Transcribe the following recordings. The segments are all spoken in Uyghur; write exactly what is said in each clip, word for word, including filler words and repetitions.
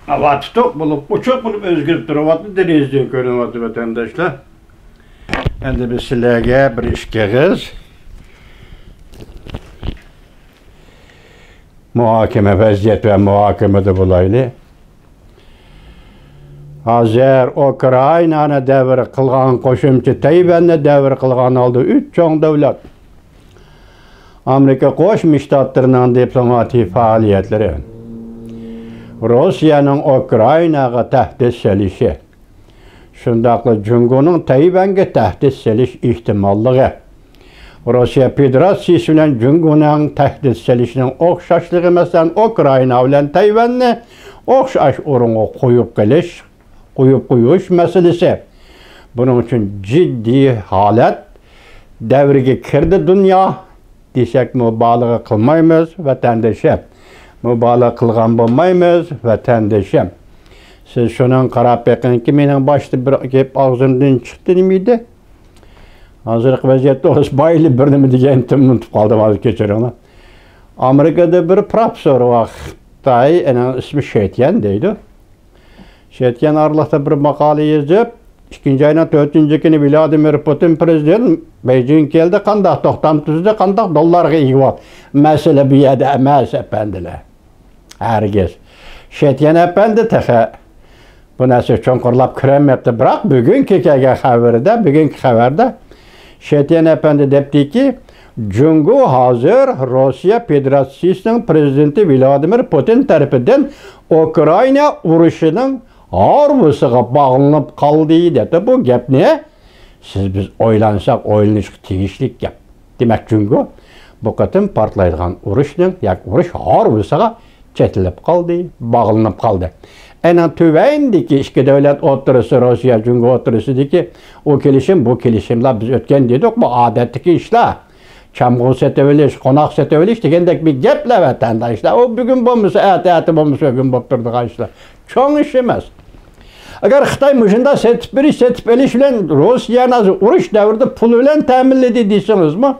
ھاۋا تۇتۇق بولۇپ، ئوچۇق بولۇپ ئۆزگىرىپ تۇرۇۋاتىدۇ، دېرىزىدىن كۆرۈنۈۋاتىدۇ، ۋەتەنداشلار. ئەمدى بىز سىلەرگە بىر ئىككى ئېغىز مۇھاكىمە، ۋەزىيەت ۋە مۇھاكىمىدە بولايلى. ھازىر ئۇكرائىنانى دەۋر قىلغان، قوشۇمچە تەيۋەننى دەۋر قىلغان ھالدا ئۈچ چوڭ دۆلەت، ئامېرىكا قوشما شتاتلىرىنىڭ دىپلوماتىك پائالىيەتلىرى، روسىيەنىڭ ئۇكرائىناغا تەھدىت سېلىشى، شۇنداقلا جۇڭگونىڭ تەيۋەنگە تەھدىت سېلىش ئېھتىماللىقى، روسىيە فېدېراتسىيىسى بىلەن جۇڭگونىڭ تەھدىت سېلىشىنىڭ ئوخشاشلىقى، مەسىلەن، ئۇكرائىنا بىلەن تەيۋەننى ئوخشاش ئورۇنغا قويۇپ قېلىش، قويۇپ قويۇش مەسىلىسى. بۇنىڭ ئۈچۈن جىددىي ھالەت دەۋرىگە كىردى دۇنيا دېسەك، مۇبالىغە قىلمايمىز، ۋەتەندىشىم. مۇبالىغە قىلغان بولمايمىز، ۋەتەندىشىم. سىز شۇنىڭغا قاراپ بېقىڭكى، مېنىڭ باشتا بىر گەپ ئاغزىمدىن چىقتى، نېمە ئىدى؟ ھازىرقى ۋەزىيەتتە ئورۇس بايلى بىر نېمە دېگەنتىم، ئۇنتۇپ قالدىم، ھازىر كەچۈرۈڭلار. ئامېرىكىدا بىر پروفېسسور بار، خىتاي، ئۇنىڭ ئىسمى شېتيەن دەيدۇ. شېتيەن ئارىلىقتا بىر ماقالە يېزىپ، ئىككىنچى ئاينىڭ تۆتىنچى كۈنى ۋلادىمىر پۇتىن پرېزىدېنت بېيجىڭغا كەلدى، قانداق توختام تۈزدى، قانداق دوللارغا ئىگە بولدى. مەسىلە بۇ يەردە ئەمەس، ئەپەندىلەر. ھەرگىز. شېتيەن ئەپەندى تېخى بۇ نەرسىگە چوڭقۇرلاپ كىرەلمەپتۇ. بىراق بۈگۈنكى كەلگەن خەۋىرىدە، بۈگۈنكى خەۋەردە شېتيەن ئەپەندى دەپتىكى، جۇڭگو ھازىر روسىيە فېدېراتسىيىسىنىڭ پرېزىدېنتى ۋلادىمىر پۇتىن تەرىپىدىن ئۇكرائىنا ئۇرۇشىنىڭ ھارۋىسىغا باغلىنىپ قالدى، دەپتۇ. بۇ گەپنى سىز بىز ئويلانساق، ئويلىنىشقا تېگىشلىك گەپ. دېمەك، جۇڭگو بۇ قېتىم پارتلايدىغان ئۇرۇشنىڭ ياكى ئۇرۇش ھارۋىسىغا چېتىلىپ قالدى، باغلىنىپ قالدى. ئەنە تۆۋەندىكى ئىككى دۆلەت ئوتتۇرىسى، روسىيە، جۇڭگو ئوتتۇرىسىدىكى ئۇ كېلىشىم، بۇ كېلىشىملار بىز ئۆتكەن دېدۇق، بۇ ئادەتتىكى ئىشلار. چامغۇر سېتىۋېلىش، قوناق سېتىۋېلىش دېگەندەك بىر گەپلەر، ۋەتەنداشلار. ئۇ بۈگۈن بولمىسا ئەتە، ئەتە بولمىسا بۈگۈن بولۇپ تۇرىدىغان ئىشلار. چوڭ ئىش ئەمەس. ئەگەر خىتاي مۇشۇنداق سېتىپ بېرىش، سېتىپ ئېلىش بىلەن روسىيەنى ھازىر ئۇرۇش دەۋرىدە پۇل بىلەن تەمىنلىدى دېسىڭىزمۇ،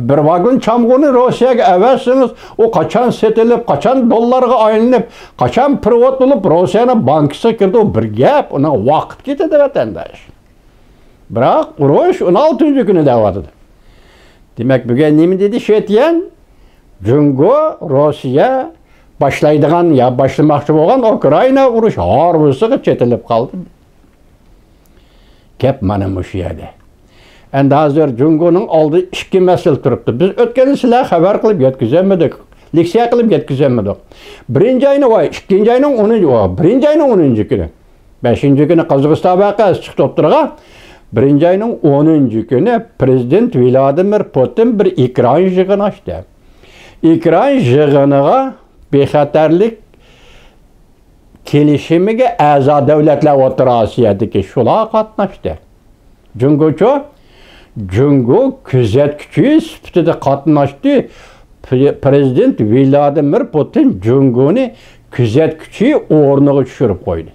بىر ۋاگون چامغۇرنى روسىيەگە ئەۋەتسىڭىز، ئۇ قاچان سېتىلىپ، قاچان دوللارغا ئايلىنىپ، قاچان پېرېۋوت بولۇپ روسىيەنىڭ بانكىسىغا كىرىدۇ، ئۇ بىر گەپ، ئۇنىڭ ۋاقىت كېتىدۇ، ۋەتەنداش. بىراق ئۇرۇش ئون ئالتىنچى كۈنى دەۋاتىدۇ. دېمەك، بۈگۈن نېمە دېدى شېتيەن؟ جۇڭگو، روسىيە باشلايدىغان يا باشلىماقچى بولغان ئۇكرائىنا ئۇرۇش ھارۋىسىغا چېتىلىپ قالدى. گەپ مانا مۇشۇ يەردە. ئەمدى ھازىر جۇڭگونىڭ ئالدىدا ئىككى مەسىلە تۇرۇپتۇ. بىز ئۆتكەندە سىلەرگە خەۋەر قىلىپ يەتكۈزەلمىدۇق، لېكسىيە قىلىپ يەتكۈزەلمىدۇق. بىرىنچى ئاينىڭ، ۋاي، ئىككىنچى ئاينىڭ ئونىنچى، ۋاي، بىرىنچى ئاينىڭ ئونىنچى كۈنى. بەشىنچى كۈنى قازاقىستان ۋەقەسى چىقتى ئوتتۇرىغا. بىرىنچى ئاينىڭ ئونىنچى كۈنى پرېزىدېنت ۋلادىمىر پۇتىن بىر ئېكران يىغىنى ئاچتى. ئېكران يىغىنىغا بىخەتەرلىك كېلىشىمىگە ئەزا دۆلەتلەر، ئوتتۇرا ئاسىيادىكى، شۇلار قاتناشتى. جۇڭگوچۇ؟ جۇڭگو كۆزەتكۈچى سۈپىتىدە قاتناشتى. پرې-، پرېزىدېنت ۋلادىمىر پۇتىن جۇڭگونى كۆزەتكۈچى ئورنىغا چۈشۈرۈپ قويدى.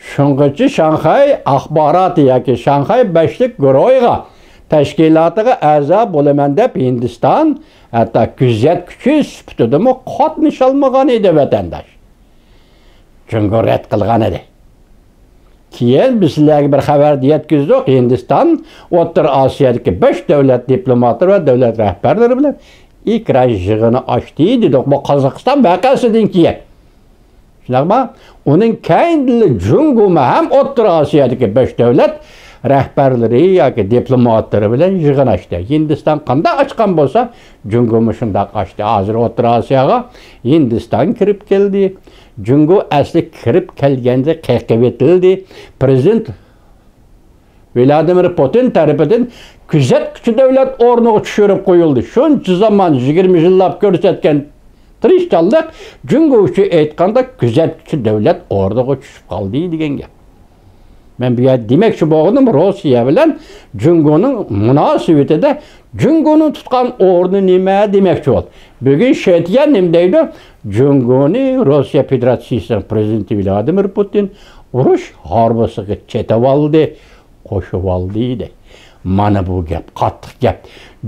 شۇڭغىچە شاڭخەي ئاخباراتى ياكى شاڭخەي بەشلىك گۇرۇھىغا، تەشكىلاتىغا ئەزا بولىمەن دەپ ھىندىستان ھەتتا كۆزەتكۈچى سۈپىتىدىمۇ قاتنىشالمىغان ئىدى، ۋەتەنداش. جۇڭگو رەت قىلغان ئىدى. كېيىن بىز سىلەرگە بىر خەۋەر يەتكۈزدۇق، ھىندىستان ئوتتۇرا ئاسىيادىكى بەش دۆلەت دىپلوماتلىرى ۋە دۆلەت رەھبەرلىرى بىلەن ئېكران يىغىنى ئاچتى دېدۇق، بۇ قازاقىستان ۋەقەسىدىن كېيىن. شۇنداقمۇ؟ ئۇنىڭ كەينىدىنلا جۇڭگومۇ ھەم ئوتتۇرا ئاسىيادىكى بەش دۆلەت رەھبەرلىرى ياكى دىپلوماتلىرى بىلەن يىغىن ئاچتى. ھىندىستان قانداق ئاچقان بولسا، جۇڭگومۇ شۇنداق ئاچتى. ھازىر ئوتتۇرا ئاسىياغا ھىندىستان كىرىپ كەلدى. جۇڭگو ئەسلى كىرىپ كەلگەندە قېقىۋېتىلدى. پرېزىدېنت ۋلادىمىر پۇتىن تەرىپىدىن كۆزەتكۈچى دۆلەت ئورنىغا چۈشۈرۈپ قويۇلدى. شۇنچە زامان، يىگىرمە يىللاپ كۆرسەتكەن تىرىشچانلىق، جۇڭگو ئۈچۈن ئېيتقاندا، كۆزەتكۈچى دۆلەت ئورنىغا چۈشۈپ قالدى دېگەن گەپ. مەن بۇ يەردە دېمەكچى بولغىنىم، روسىيە بىلەن جۇڭگونىڭ مۇناسىۋىتىدە جۇڭگونىڭ تۇتقان ئورنى نېمە دېمەكچى بولدۇم. بۈگۈن شېتيەن نېمە دەيدۇ؟ جۇڭگونى روسىيە فېدېراتسىيىسىنىڭ پرېزىدېنتى ۋلادىمىر پۇتىن ئۇرۇش ھارۋىسىغا چېتىۋالدى، قوشۇۋالدى دەيدۇ. مانا بۇ گەپ، قاتتىق گەپ.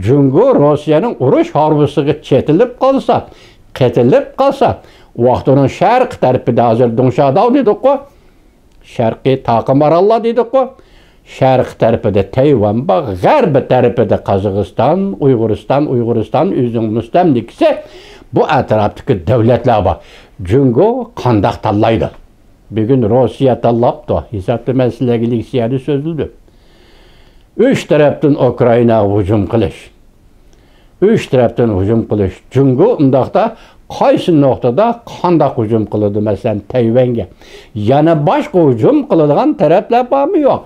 جۇڭگو روسىيەنىڭ ئۇرۇش ھارۋىسىغا چېتىلىپ قالسا، قېتىلىپ قالسا، ۋاقتىنىڭ شەرقىي تەرىپىدە ھازىر دۇڭشاداۋ دېدۇققۇ، شەرقىي تاقىم ئاراللار دېدۇققۇ، شەرقىي تەرىپىدە تەيۋەن بار، غەربىي تەرىپىدە قازاقىستان، ئۇيغۇرىستان، ئۇيغۇرىستان ئۆزىنىڭ مۇستەملىكىسى، بۇ ئەتراپتىكى دۆلەتلەر بار. جۇڭگو قانداق تاللايدۇ؟ بۈگۈن روسىيە تاللاپتۇ، ھېسابتا مەسىلە ئىگىلىك سىيادە سۆزلىدى. ئۈچ تەرەپتىن ئۇكرائىناغا ھۇجۇم قىلىش. ئۈچ تەرەپتىن ھۇجۇم قىلىش. جۇڭگو ئۇنداقتا قايسى نۇقتىدا قانداق ھۇجۇم قىلىدۇ؟ مەسىلەن، تەيۋەنگە. يەنە باشقا ھۇجۇم قىلىدىغان تەرەپلەر بارمۇ؟ يوق.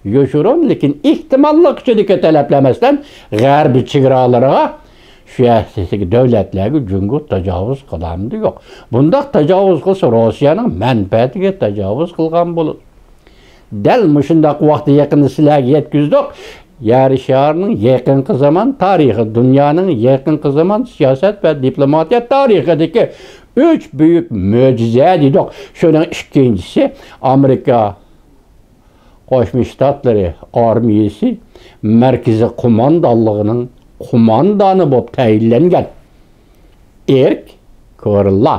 يوشۇرۇن، لېكىن ئېھتىماللىق ئىچىدىكى تەلەپلەر، مەسىلەن، غەربىي چېگرالىرىغا، شۇ يەردىكى دۆلەتلەرگە جۇڭگو تاجاۋۇز قىلامدۇ؟ يوق. بۇنداق تاجاۋۇز قىلسا، روسىيەنىڭ مەنپەئەتىگە تاجاۋۇز قىلغان بولىدۇ. دەل مۇشۇنداق ۋاقتى يېقىندا سىلەرگە يەتكۈزدۇق. يەر شارىنىڭ يېقىنقى زامان تارىخى، دۇنيانىڭ يېقىنقى زامان سىياسەت ۋە دىپلوماتىيە تارىخىدىكى ئۈچ بۈيۈك مۆجىزە دېدۇق. شۇنىڭ ئىككىنچىسى، ئامېرىكا قوشما شتاتلىرى ئارمىيىسى مەركىزىي قوماندانلىقىنىڭ قوماندانى بولۇپ تەيىنلەنگەن. ئېرىك كورلا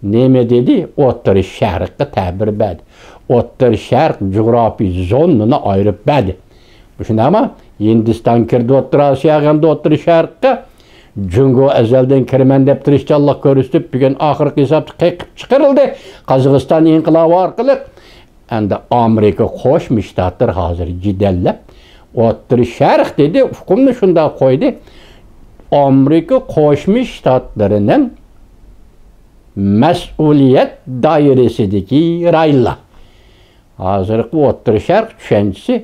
نېمە دېدى؟ ئوتتۇرا شەرققە تەبىر بەردى. ئوتتۇرا شەرق جۇغراپىي زونىنى ئايرىپ بەردى. شۇنداقمۇ؟ ھىندىستان كىردى ئوتتۇرا ئاسىياغا، ئەمدى ئوتتۇرا شەرققە. جۇڭگو ئەزەلدىن كىرىمەن دەپ تىرىشچانلىق كۆرسىتىپ، بۈگۈن ئاخىرقى ھېسابتا قېقىپ چىقىرىلدى. قازاقىستان ئىنقىلابى ئارقىلىق ئەمدى ئامېرىكا قوشما شتاتلىرى ھازىر جېدەللەپ، ئوتتۇرا شەرق دېدى، ئۇقۇمنى شۇنداق قويدى. ئامېرىكا قوشما شتاتلىرىنىڭ مەسئۇلىيەت دائىرىسىدىكى رايونلار. ھازىرقى ئوتتۇرا شەرق چۈشەنچىسى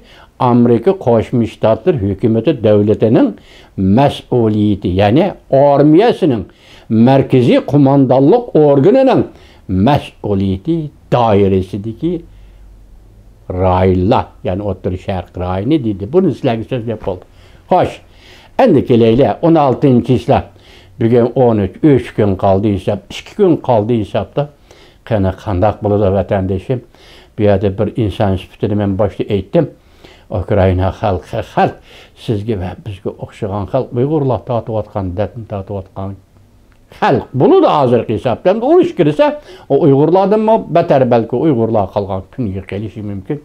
ئامېرىكا قوشما شتاتلىرى ھۆكۈمىتى دۆلىتىنىڭ مەسئۇلىيىتى، يەنى ئارمىيەسىنىڭ مەركىزىي قوماندانلىق ئورگىنىنىڭ مەسئۇلىيىتى دائىرىسىدىكى رايونلار، يەنى ئوتتۇرا شەرق رايونى دېدى. بۇنى سىلەرگە سۆزلەپ بولدۇم. خوش، ئەمدى كېلەيلى، ئون ئالتىنچى چىسلا. بۈگۈن ئون ئۈچ، ئۈچ كۈن قالدى ھېساب، ئىككى كۈن قالدى ھېسابتا. قېنى، قانداق بولىدۇ، ۋەتەندىشىم؟ بۇ يەردە بىر ئىنسان سۈپىتىدە مەن باشتا ئېيتتىم، ئۇكرائىنا خەلقى خەلق، سىزگە ۋە بىزگە ئوخشىغان خەلق، ئۇيغۇرلار تارتىۋاتقان دەردنى تارتىۋاتقان خەلق بولىدۇ ھازىرقى ھېسابتا. ئەمدى ئۇرۇش كىرسە، ئۇ ئۇيغۇرلاردىنمۇ بەتەر، بەلكى ئۇيغۇرلار قالغان كۈنگە قېلىشى مۇمكىن.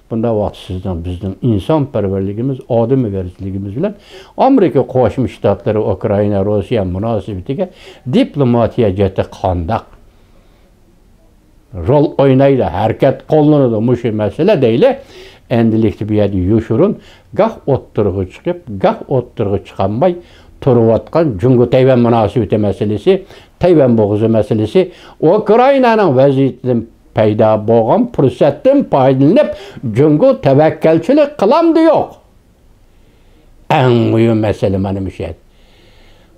بۇنداق ۋاقىتتا سىزنىڭ، بىزنىڭ ئىنسانپەرۋەرلىكىمىز، ئادەمگەرچىلىكىمىز بىلەن ئامېرىكا قوشما شتاتلىرى، ئۇكرائىنا، روسىيە مۇناسىۋىتىگە دىپلوماتىيە جەھەتتە قانداق رول ئوينايدۇ، ھەرىكەت قوللىنىدۇ مۇشۇ مەسىلە دەيلى. ئەمدىلىكتە بۇ يەردە يوشۇرۇن، گاھ ئوتتۇرىغا چىقىپ، گاھ ئوتتۇرىغا چىقالماي تۇرۇۋاتقان جۇڭگو تەيۋەن مۇناسىۋىتى مەسىلىسى، تەيۋەن بوغۇزى مەسىلىسى، ئۇكرائىنانىڭ ۋەزىيىتىدىن پەيدا بولغان پۇرسەتتىن پايدىلىنىپ، جۇڭگو تەۋەككەلچىلىك قىلامدۇ يوق؟ ئەڭ مۇھىم مەسىلە مانا مۇشۇ.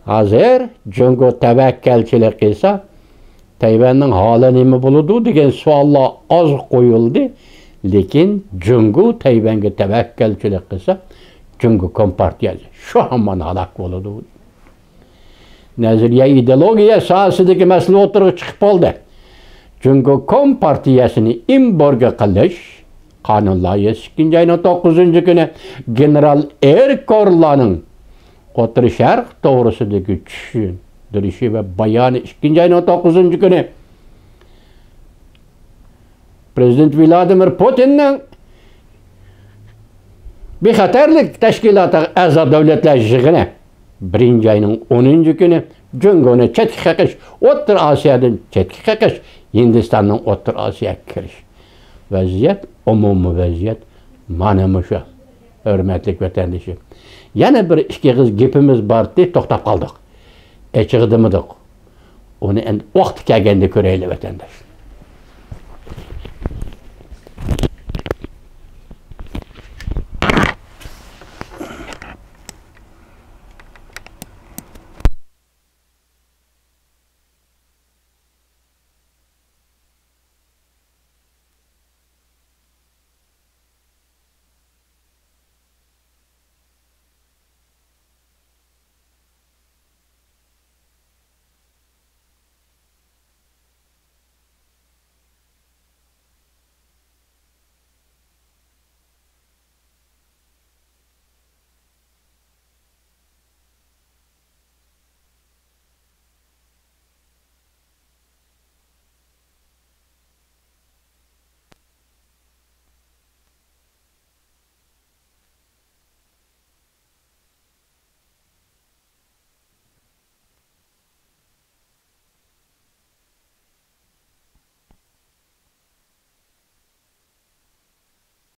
ھازىر جۇڭگو تەۋەككەلچىلىك قىلسا، تەيۋەننىڭ ھالى نېمە بولىدۇ دېگەن سوئاللار ئاز قويۇلدى. لېكىن جۇڭگو تەيۋەنگە تەۋەككەلچىلىك قىلسا، جۇڭگو كومپارتىيەسى شۇ ھامان ھالاك بولىدۇ. نەزەرىيە، ئىدېئولوگىيە ساھەسىدىكى مەسىلە ئوتتۇرىغا چىقىپ بولدى. جۇڭگو كومپارتىيەسىنى ئېمبارگو قىلىش قانۇن لايىھەسى ئىككىنچى ئاينىڭ توققۇزىنچى كۈنى گېنېرال ئېرىك كورلانىڭ ئوتتۇرا شەرق توغرىسىدىكى چۈشەندۈرۈشى ۋە بايانى ئىككىنچى ئاينىڭ توققۇزىنچى كۈنى پرېزىدېنت ۋلادىمىر پۇتىننىڭ بىخەتەرلىك تەشكىلاتىغا ئەزا دۆلەتلەر يىغىنى بىرىنچى ئاينىڭ ئونىنچى كۈنى جۇڭگونى چەتكە قېقىش، ئوتتۇرا ئاسىيادىن چەتكە قېقىش، ھىندىستاننىڭ ئوتتۇرا ئاسىياغا كىرىش. ۋەزىيەت، ئومۇمىي ۋەزىيەت مانا مۇشۇ، ھۆرمەتلىك ۋەتەندىشىم. يەنە بىر ئىككى ئېغىز گېپىمىز بارتى، توختاپ قالدۇق. ئېچىغا دېمىدۇق. ئۇنى ئەمدى ۋاقتى كەلگەندە كۆرەيلى، ۋەتەنداش.